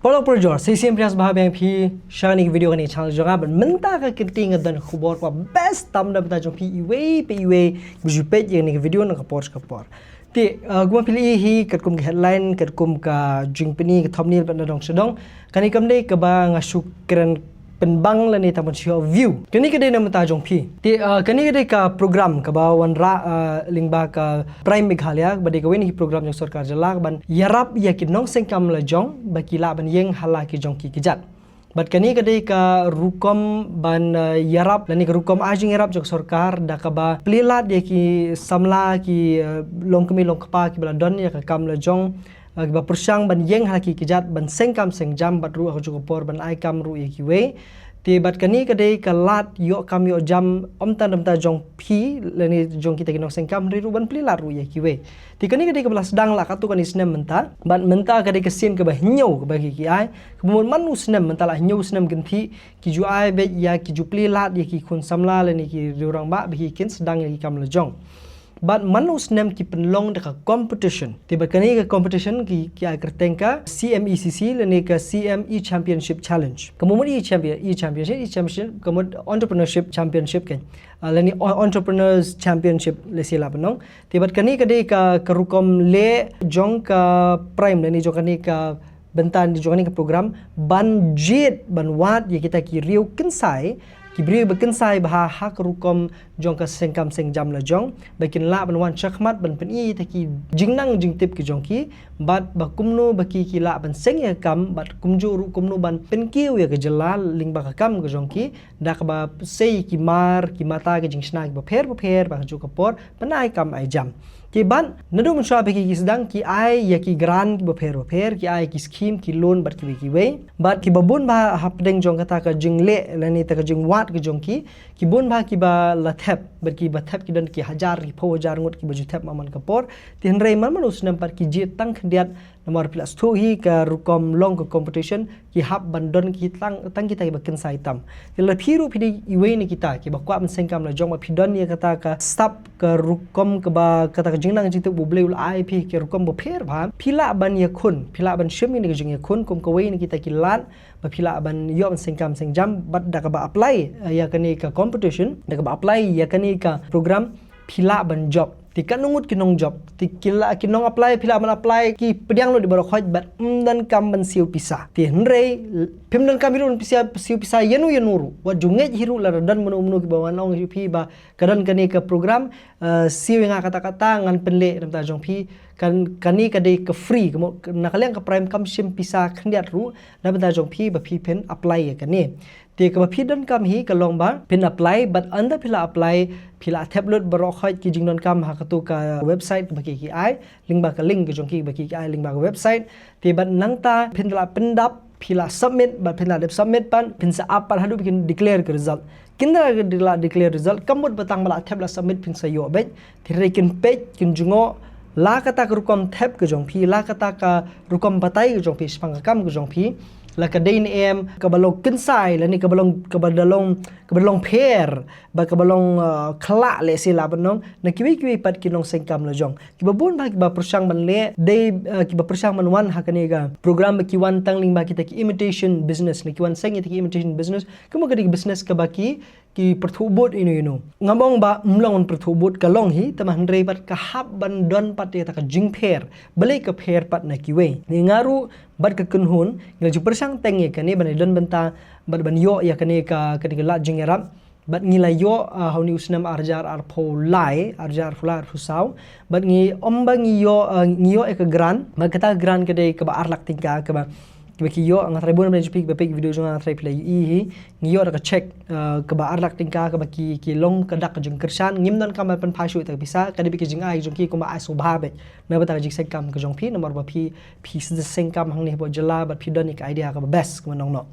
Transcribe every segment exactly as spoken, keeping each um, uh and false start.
Paralok parajor, sa shisien pdiang sngewbha biang ïa phi sha kane ka video kane ka channel jong nga. Bad mynta ka kynti nga don ka khubor kaba best tam da bynta jong phi iwei pa iwei ba ju peit ïa kane ka video na ka por sha ka por. Te, uh, kumba phi la ïohi hi katkum ka headline, katkum ka jingpyni, ka thumbnail bad na dong sha dong. Kane kam dei kaba nga shu kren pynbang lane tang ban shu view. Kane ka dei na bynta jong phi. Te, uh, kane ka dei ka program kaba wanrah, uh, lyngba ka PRIME Meghalaya, ba dei kawei na ki program jong sorkar jylla ban ïarap ïa ki nongseng kam la jong ba ki lah ban ïeng ha la ki jong ki kjat. Bad kane ka dei ka rukom ban, uh, ïarap lane ka rukom ai jingïarap jong sorkar da kaba plie lad ïa ki samla, ki, uh, longkmie longkpa kiba la don ïa ka kam la jong, uh, kiba pyrshang ban ïeng ha la ki kjat ban seng kam seng jam bad ruh ha kajuh ka por ban ai kam ruh ïa kiwei. Te bad kane ka dei ka lad ïoh kam ïoh jam ym tang da bynta jong phi lane jong kita ki nongseng kam, hynrei ruh ban plie lad ruh ïa kiwei. Te kane ka dei kaba la sdang la katto katne snem mynta. Bad mynta ka dei ka sien kaba hynñiew kaba ki, ki ai. Kaba mut man u snem mynta la hynñiew snem kynthih ki ju ai beit ïa, ki ju plie lad ïa ki khun samla lane ki rangbah ba ki kin sdang ïa ki kam la jong. Bad man u snem ki pynlong da ka competition. Te bad kane ka competition ki, ki ai kyrteng ka C M E C C lane ka C M E Championship Challenge. Ka mut E Champion, E Championship, E Championship, ka mut Entrepreneurship Championship kan. Uh, lane O-, Entrepreneurs Championship lehse lah ban ong. Te bad kane ka dei ka, ka rukom leh jong ka PRIME lane jong kane ka bynta jong kane ka program ban jied ban wad ïa kita ki riew kynsai, ki briew ba kynsai bha ha ka rukom jong ka seng kam seng jam la jong, ba kin lah ban wan shakhmat ban pyni ïa kita ki jingnang jingtip ki jong ki, bad ba kumno ba ki, ki lah ban seng ïa ka kam, bad kumjuh ruh kumno ban pynkiew ïa ka jylla lyngba ka kam ka jong ki, da kaba sei ki mar ki mata ki jingshna kiba pher bapher ba kajuh ka por ban ai kam ai jam. Te bad naduh mynshuwa ba ki, ki sdang ki ai ïa ki grant kiba pher bapher, ki ai ki scheme, ki loan bad kiwei kiwei. Bad kiba bun bha hapdeng jong kata ka jingleh lane kata ka jingwad ka jong ki, ki bun bha kiba la thep, bad kiba thep ki don ki hajar, ki phew hajar ngut kiba ju thep man ka por. Te hynrei man man u snem pat ki jied tang khyndiat, namar phi la sngewthuh hi ka rukom long ka competition, ki hap ban don ki tang, tang kita kiba kynsai tam. Te lada phi ruh phi dei iwei na kita kiba kwah ban seng kam la jong, ba phi don ïa kata ka sap ka rukom kaba kata ka jingnang jingtip ba U Blei u la ai phi ka rukom ba pher bha, phi lah ban ïakhun, phi lah ban shim ïa kane ka jingïakhun kum kawei na kita ki lad ba phi lah ban ïoh ban seng kam seng jam, bad da kaba apply, eh, ïa kane ka competition, da kaba apply ïa kane ka program, phi lah ban jop. Te katno ngut ki nongjop, te ki la, ki nong apply, phi lah ban apply ki pdiang lut baroh khoit bad ym donkam ban siew pisa. Te hynrei phim donkam hi ruh ban siew, siew pisa ïano ïano ruh, wat ju ngeit hi ruh lada don mano mano kiba wan ong ïa phi ba ka don kane ka program, eh, siew ïa nga kata kata ngan pynleh na bynta jong phi. Kan, kane ka dei ka free, ka mut na ka liang ka PRIME kam shim pisa khyndiat ruh na bynta jong phi ba phi phin apply ïa kane. Te kaba phi donkam hi ka long ba phin apply, bad ynda phi la apply phi la thep lut baroh khoit ki jingdonkam ha kato ka website kaba ki, ki ai, lyngba ka link ka jong ki ba ki, ki ai lyngba ka website. Te bad nangta phin la pyndap, phi la submit, bad phin la dep submit pat, phin sa ap pat haduh ba kin declare ka result. Kin da la declare result, ka mut ba tang ba la thep la submit phin sa ïoh beit. Te hynrei kin peit, kin jngoh la kata ka rukom thep ka jong phi, la kata ka rukom batai ka jong phi shaphang ka kam ka jong phi, la ka dei ne em kaba long kynsai lane kaba long, kaba da long, kaba da long pher, ba kaba long, uh, khlah lehse lah ban ong na kiwei kiwei pat ki nongseng kam la jong. Kiba bun bha kiba pyrshang ban leh, dei, uh, kiba pyrshang ban wan ha kane ka program ba ki wan tang lyngba kita ki imitation business, ne ki wan seng ïa kita ki imitation business, ka mut ka dei ka business kaba ki, ki pyrthuh bud ïano ïano. Ngam ong ba ym long ban pyrthuh bud, ka long hi, tangba hynrei bad ka hap ban don pat ïa kata ka jingpher, balei ka pher pat na kiwei. Ngi, nga ruh bad ka kynhun ngi la ju pyrshang teng ïa kane ban ïadon bynta bad ban ïoh ïa kane ka, kane ka lad jingïarap. Bad ngi la ïoh, ah, ha une u snem ar hajar arphew lai, ar hajar arphew lai, arphew saw. Bad ngi, ym ba ngi ïoh, ah, ngi ïoh ïa ka grant, bad kata ka grant ka dei kaba ar lak tyngka kaba, kaba ki ïoh. Nga tharai bun na phi ba peit video jong nga, nga tharai phi la ïohi hi. Ngi ïoh da ka cheque, ah, kaba ar lak tyngka kaba ki, ki long ka dak ka jingkyrshan. Ngim donkam ban pynphai shuh ïa kata ka pisa, ka dei beit ka jingai jong ki kumba ai sngewbha beit na bynta ka jingseng kam ka jong phi, namar ba phi, phi sdang seng kam hangne hapoh jylla bad phi don ïa ka idea kaba best kaba nongnoh.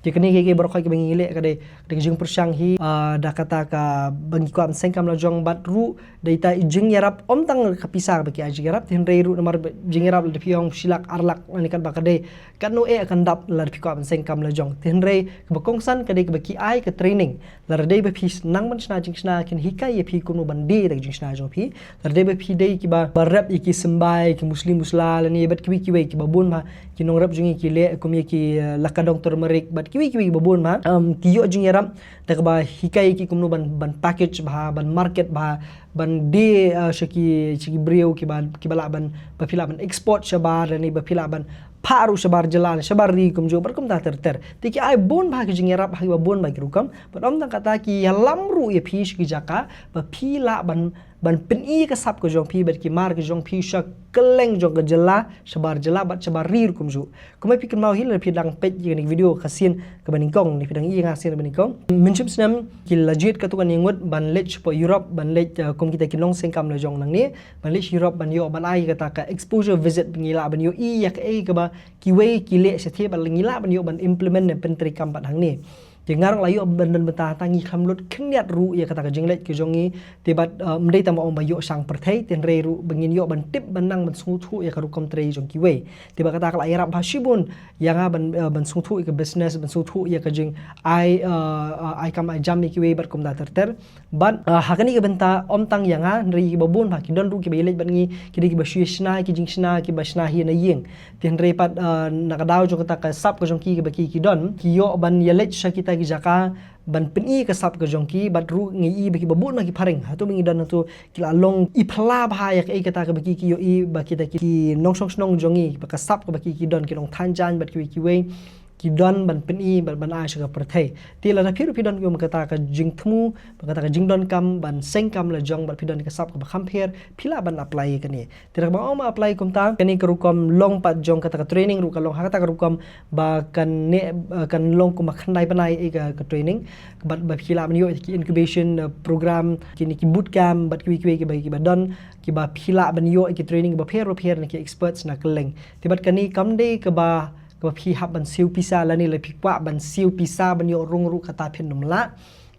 Te kane kiei kiei baroh khoit kiba ngi leh ka dei, ka dei ka jingpyrshang hi, ah, da kata kaba ngi kwah ban seng kam la jong bad ruh da ita i jingïarap, ym tang ka pisa kaba ki ai jingïarap, te hynrei ruh namar ba jingïarap lada phi ong shi lak ar lak, lane katba ka dei, katno eh kan dap lada phi kwah ban seng kam la jong. Te hynrei kaba kongsan ka dei kaba ki ai ka training. Lada dei ba phi nang ban shna jingshna kin hikai ïa phi kumno ban die da ka jingshna jong phi. Lada dei ba phi dei kiba, ba rep ïa ki symbai, ki musli musla lane bad kiwei kiwei kiba bun bha, ki nongrep jong ngi ki leh kum ïa ki, eh, laka dong turmeric bad kiwei kiwei ba bun bha. Um, ki ïoh jingïarap da kaba hikai ki kumno ban, ban package bha, ban market bha, ban die, eh, sha ki, sha ki briew kiba, kiba lah ban, ba phi lah ban export shabar, lane ba phi lah ban phah ruh shabar jylla, shabar ri kumjuh bad kumta ter ter. Te ki ai bun bha ki jingïarap ha kiba bun bha ki rukom. Bad ym tang kata, ki ïalam ruh ïa phi sha ki jaka ba phi lah ban, ban pyni ka sap ka jong phi bad ki mar ka jong phi sha kylleng jong ka jylla, shabar jylla bad shabar ri ruh kumjuh. Kumba phi kynmaw hi, lada phi dang peit ïa kane ka video ka sien kaba nyngkong, ne phi dang ïohi ïa nga sien kaba nyngkong. Mynshwa snem ki la jied katto katne ngut ban leit shapoh Europe, ban leit, eh, kum kita ki nongseng kam la jong nangne, ban leit sha Europe ban ïoh, ban ai kata ka exposure visit, ngi lah ban ïohi ïa kaei kaba kiwei ki leh shathie bad ngi lah ban ïoh ban implement ne pyntreikam pat hangne. Te nga ruh la ïoh ban don bynta, tang ngi khlem lut khyndiat ruh ïa kata ka jingleit ka jong ngi. Te bad, eh, ym dei tang ba ong ba ïoh shang pyrthei, te hynrei ruh ba ngin ïoh ban tip, ban nang ban sngewthuh ïa ka rukom trei jong kiwei. Te bad kata ka la ïarap bha shibun ïa nga ban, eh, ban sngewthuh ïa ka business, ban sngewthuh ïa ka jing ai, eh, eh, ai kam ai jam ïa kiwei bad kumta ter ter. Bad, eh, ha kane ka bynta ym tang ïa nga, hynrei ïa kiba bun bha ki don ruh kiba ïaleit bad ngi, ki dei kiba shu ïa shna ki jingshna kiba shna hi na ïing. Te hynrei pat, eh, na ka daw jong kata ka sap ka jong ki kaba ki, ki don, ki ïoh ban ïaleit sha kita ki jaka ban pyni ka sap ka jong ki, bad ruh ngi i ba kiba bun bha ki phareng, hato ba ngi don hato, ki la long i phylla bha ïa kaei kata kaba ki, ki ïohi, ba kita ki, ki nongshong shnong jong ngi, ba ka sap kaba ki, ki don, ki nongthaw jaiñ bad kiwei kiwei, ki don ban pyni, ban, ban ai sha ka pyrthei. Te lada phi ruh phi don kum kata ka jingthmu, ba kata ka jingdonkam ban seng kam la jong, bad phi don ka sap kaba kham pher, phi lah ban apply ïa kane. Te lada kaba ym apply kumta, kane ka rukom long pat jong kata ka training ruh ka long ha kata ka rukom ba kan ne, eh, kan long kumba khyndai bnai ïa ka, ka training. Bad ba phi lah ban ïoh ki incubation, eh, program, kine ki boot camp, bad kiwei kiwei kiba, kiba don, kiba phi lah ban ïoh ki training ba pher ba pher na ki experts na kylleng. Te bad kane kam dei kaba, kaba phi hap ban siew pisa, lane lada phi kwah ban siew pisa ban ïoh rung ruh kata phin ym lah.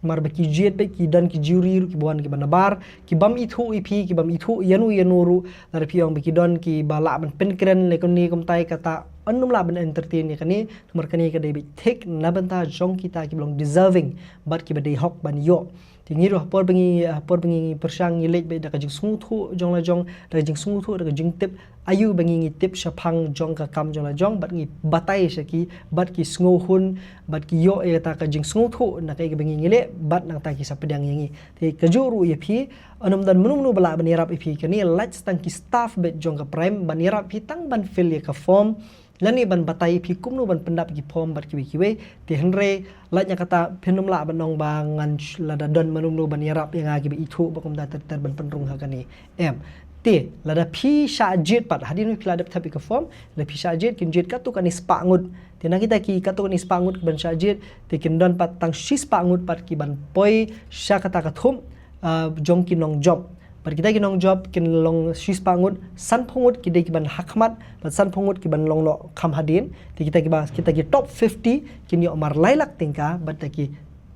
Namar ba ki jied bad ki don ki juri ruh kiba wan kiba nabar, ki bym ithuh ïa phi, ki bym ithuh ïano ïano ruh, lada phi ong ba ki don kiba lah ban pynkren lane kumne kumtai, kata yn ym lah ban entertain ïa kane, namar kane ka dei beit thik na bynta jong kita kiba long deserving bad kiba dei hok ban ïoh. Te ngi ruh ha por ba ngi, ha por ba ngi pyrshang ngi leit beit da ka jingsngewthuh jong la jong, da ka jingsngewthuh, da ka jingtip, aïu ba ngi ngi tip shaphang jong ka kam jong la jong, bad ngi batai sha ki, bad ki sngewhun, bad ki ïoh ïa kata ka jingsngewthuh na kaei kaba ngi ngi leh, bad nangta ki sa pdiang ïa ngi. Te kajuh ruh ïa phi, yn ym don mano mano ba lah ban ïarap ïa phi, kane lait tang ki staff beit jong ka Prime ban ïarap ïa phi tang ban fill ïa ka form, lane ban batai ïa phi kumno ban pyndap ïa ki form bad kiwei kiwei. Te hynrei lait na kata phin ym lah ban ong ba ngan sh-, lada don mano mano ban ïarap ïa nga kiba ithuh bad kumta ter ter ban pynrung ha kane. Em. Te lada phi shah jied pat, hadien ba phi la dep thep ïa ka form, lada phi shah jied, kin jied katto katne spah ngut. Te na kita ki katto katne spah ngut kiban shah jied, te kin don pat tang shispah ngut pat kiban poi sha kata ka thup, ah, jong ki nongjop. Bad kita ki nongjop kin long shispah ngut, sanphew ngut ki dei kiban hakhmat, bad sanphew ngut kiban long noh kham hadien. Te kita kiba, kita ki top fifty kin ïoh mar lai lak tyngka, bad kita ki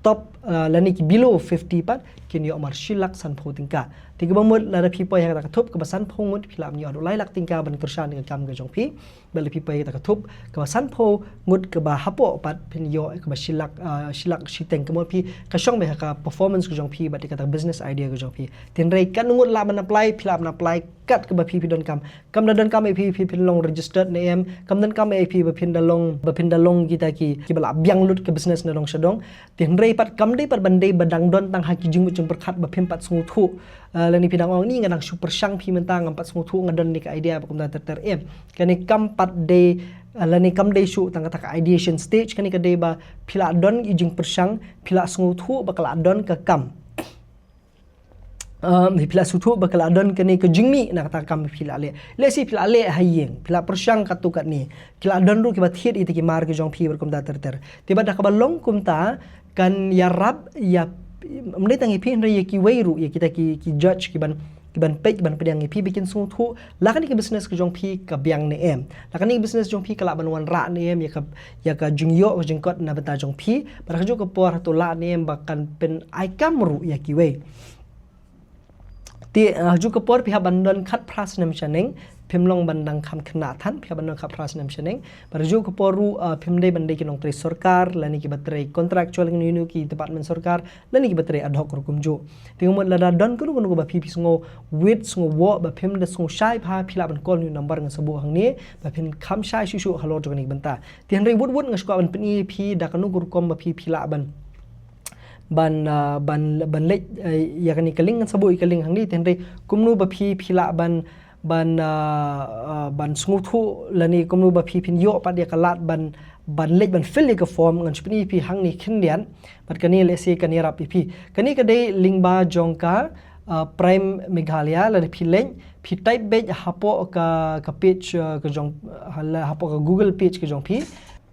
top, ah, lane ki below fifty pat kin ïoh mar shi lak sanphew tyngka. Te kaba mut lada phi poi ha kata ka thup kaba sanphew ngut, phi lah ban ïoh haduh lai lak tyngka ban kyrshan ïa ka kam ka jong phi. Bad lada phi poi ha kata ka thup kaba sanphew ngut kaba hapoh pat phin ïoh kaba shi lak, ah, shi lak shiteng, ka mut phi, ka shong beit ha ka performance ka jong phi bad kata business idea ka jong phi. Te hynrei katno ngut lah ban apply, phi lah ban apply kat kaba phi phi donkam. Kam da donkam ïa phi phi phin long registered ne em, kam donkam ïa phi ba phin da long, ba phin da long kita ki, kiba lah biang lut ka business na dong sha dong. Te hynrei pat kam dei pat ban dei ba dang don tang ha ki jingmut jingpyrkhat ba phim pat sngewthuh. Ah, lane phi dang ong ni nga dang shu pyrshang phi mynta, ngam pat sngewthuh, nga don ne ka idea bad kumta ter ter, em. Kane kam pat dei, ah, lane kam dei shuh tang kata ka ideation stage, kane ka dei ba phi lah don i jingpyrshang, phi lah sngewthuh ba ka lah don ka kam. Um, phi lah sngewthuh ba ka lah don kane ka jingmih na kata ka kam phi lah leh. Lehse phi lah leh ha ïing, phi lah pyrshang katto katne. Ki lah don ruh kiba thied ïa kita ki mar ki jong phi bad kumta ter ter. Te bad da kaba long kumta, kan ïarap ïa, ym dei tang ïa phi hynrei ïa kiwei ruh, ïa kita ki, ki judge kiban, kiban peit, kiban pdiang ïa phi ba kin sngewthuh la kane ka business ka jong phi ka biang ne em. La kane ka business jong phi ka lah ban wanrah ne em ïa ka, ïa ka jingïoh ka jingkot na bynta jong phi. Bad ha kajuh ka por hato lah ne em ba kan pyn ai kam ruh ïa kiwei. Te, ah, ha kajuh ka por phi hap ban don khatphra snem shaneng. phim long ban dang kham khynnah than, phi hap ban long khatphra snem shaneng. Bad ha kajuh ka por ruh, ah, phim dei ban dei ki nongtrei sorkar, lane kiba trei contractual ngi ïohi ki department sorkar, lane kiba trei ad hoc ruh kumjuh. Te ka mut lada don kano kano kaba phi phi sngew wit, sngew woh, ba phim da sngew shai bha, phi lah ban call ïa u number ngan sa buh hangne, ba phin kham shai shuh shuh halor jong kane ka bynta. Te hynrei wut wut nga sngewkwah ban pyni phi da kano ka rukom ba phi phi lah ban ban, ah, ban, ban leit, eh, ïa kane ka link, ngan sa buh ïa ka link hangne. Te hynrei kumno ba phi phi lah ban, ban, ah, ah, ban sngewthuh lane kumno ba phi phin ïoh pat ïa ka lad ban, ban leit ban fill ïa ka form, ngan sa pyni phi hangne khyndiat. Bad kane lehse kan ïarap ïa phi. Kane ka dei lyngba jong ka, ah, Prime Meghalaya, lada phi leit, phi type beit hapoh ka, ka page, ah, ka jong, ah, la, hapoh ka Google page ka jong phi.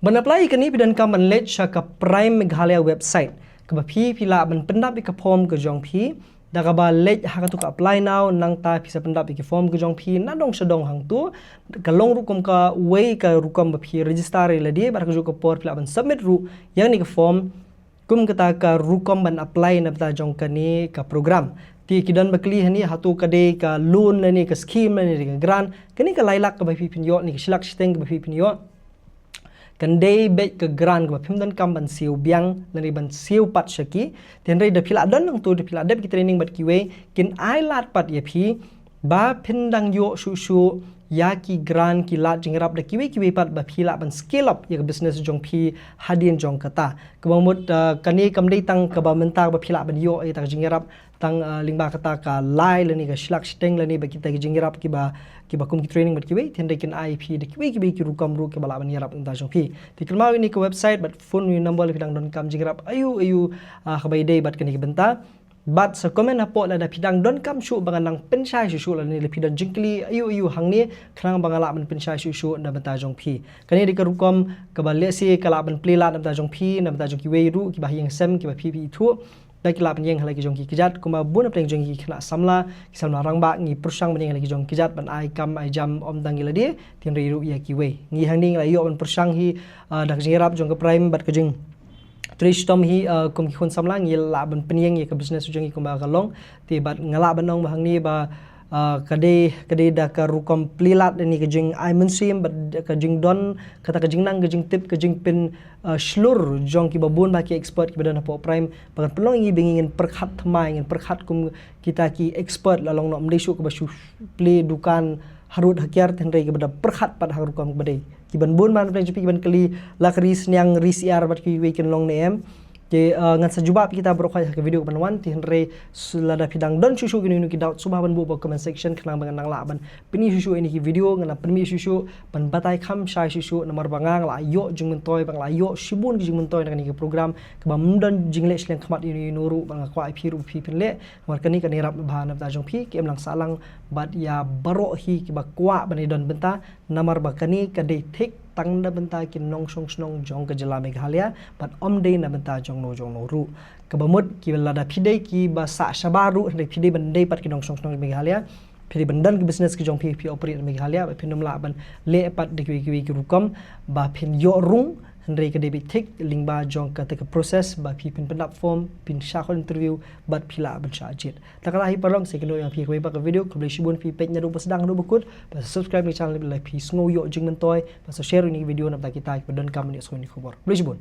Ban apply ïa kane phi donkam ban leit sha ka Prime Meghalaya website, kaba phi phi lah ban pyndap ïa ka form ka jong phi. Da kaba leit ha katu ka apply now, nangta phi sa pyndap ïa ka form ka jong phi nadong shadong hangtu. Ka long ruh kum kawei ka rukom ba phi register ïa lade, bad ha kajuh ka por phi lah ban submit ruh ïa kane ka form kum kata ka rukom ban apply na bynta jong kane ka program. Te ki don ba kylli hangne, hato ka dei ka loan lane ka scheme lane ka grant. Kane ka lai lak kaba phi phin ïoh, ne ka shi lak shiteng kaba phi phin ïoh, kan dei beit ka grant kaba phim donkam ban siew biang lane ban siew pat sha ki. Te hynrei da phi lah don nangtu, da phi lah dep ki training bad kiwei, kin ai lad pat ïa phi ba phin dang ïoh shuh shuh ïa ki grant, ki lad jingïarap da kiwei kiwei pat, ba phi lah ban scale up ïa ka business jong phi hadien jong kata. Kaba mut, ah, kane kam dei tang kaba mynta ba phi lah ban ïoh ïa kata ka jingïarap tang, ah, lyngba kata ka lai lane ka shi lak shiteng lane bad kita ki jingïarap kiba, kiba kum ki training bad kiwei. Te hynrei kin ai phi da kiwei kiwei ki rukom ruh kiba lah ban ïarap na bynta jong phi. Te kynmaw, ïa kane ka website bad phone ïa u number lada phi dang donkam jingïarap aiu aiu, ah, kaba ïadei bad kane ka bynta. Bad sa comment hapoh lada phi dang donkam shuh ba ngan nang pynshai shuh shuh, lane lada phi don jingkylli aiu aiu hangne, khnang ba nga lah ban pynshai shuh shuh na bynta jong phi. Kane dei ka rukom kaba lehse ka lah ban plie lad na bynta jong phi, na bynta jong kiwei ruh kiba ha ïing ha sem, kiba phi phi ithuh. Da ki lah ban ïeng ha la ki jong ki kjat, kumba bun na pdeng jong ki khynnah samla, ki samla rangbah, ngi pyrshang ban ïeng ha la ki jong ki kjat ban ai kam ai jam ym tang ïa lade, te hynrei ruh ïa kiwei. Ngi hangne ngi la ïoh ban pyrshang hi, ah, da ka jingïarap jong ka Prime bad ka jing trei shitom hi, ah, kum ki khun samla ngi lah ban pynïeng ïa ka business jong ngi kumba ka long. Te bad nga lah ban ong ba hangne ba, ah, ka dei, ka dei da ka rukom plie lad ne ka jingai mynsiem bad ka jingdon kata ka jingnang, ka jingtip, ka jingpyn, ah, shlur jong kiba bun ba ki expert kiba don hapoh Prime, ba kan pynlong ïa ngi ba ngin pyrkhat thymmai, ngin pyrkhat kum kita ki expert, la long noh ym dei shuh kaba shu plie dukan harud hakiar, te hynrei kiba da pyrkhat pat ha ka rukom kaba dei. Kiban bun ban pynlong jingpyni, kiban kylli la ka ri sniang ri syiar bad kiwei kin long ne em. Te, ah, ngan sa jubab kita baroh khoit ha ka video kaban wan, te hynrei lada phi dang don shuh shuh kino kino ki doubt, sngewbha ban buh hapoh comment section, khnang ba ngan nang lah ban pyni shuh shuh ïa kine ki video, ngan nang pynmih shuh shuh ban batai kham shai shuh shuh, namar ba nga nga la ïoh jingmyntoi, ba nga la ïoh shibun ki jingmyntoi na kane ka program, kaba ym don jingleh shleng khmat ïa uno uno ruh, ba nga kwah ïa phi ruh phi phin leh. Namar kane kan ïarap bha na bynta jong phi, ki imlang sahlang bad ïa baroh hi kiba kwah ban ïadon bynta, namar ba kane ka dei thik tang na bynta ki nongshong shnong jong ka jylla Meghalaya, bad ym dei na bynta jong no jong no ruh. Kaba mut, ki lada phi dei kiba sah shabar ruh, hynrei phi dei ban dei pat ki nongshong shnong Meghalaya, phi dei ban don ki business ki jong phi, phi operate Meghalaya, ba phin ym lah ban leh pat da kiwei kiwei ki rukom ba phin ïoh rung, hynrei ka dei beit thik lyngba jong kata ka process ba phi phin pyndap form, phin shah khot interview, bad phi lah ban shah jied. Te kata hi paralok, sa ïakynduh ïa phi ha kawei pat ka video. Khublei shibun, phi peit naduh ba sdang haduh ba kut. Bad sa subscribe ïa ka channel lada phi sngew ïoh jingmyntoi, bad sa share ïa kine ki video na bynta kita kiba donkam ban ïoh sngew ïa kine ki khubor. Khublei shibun.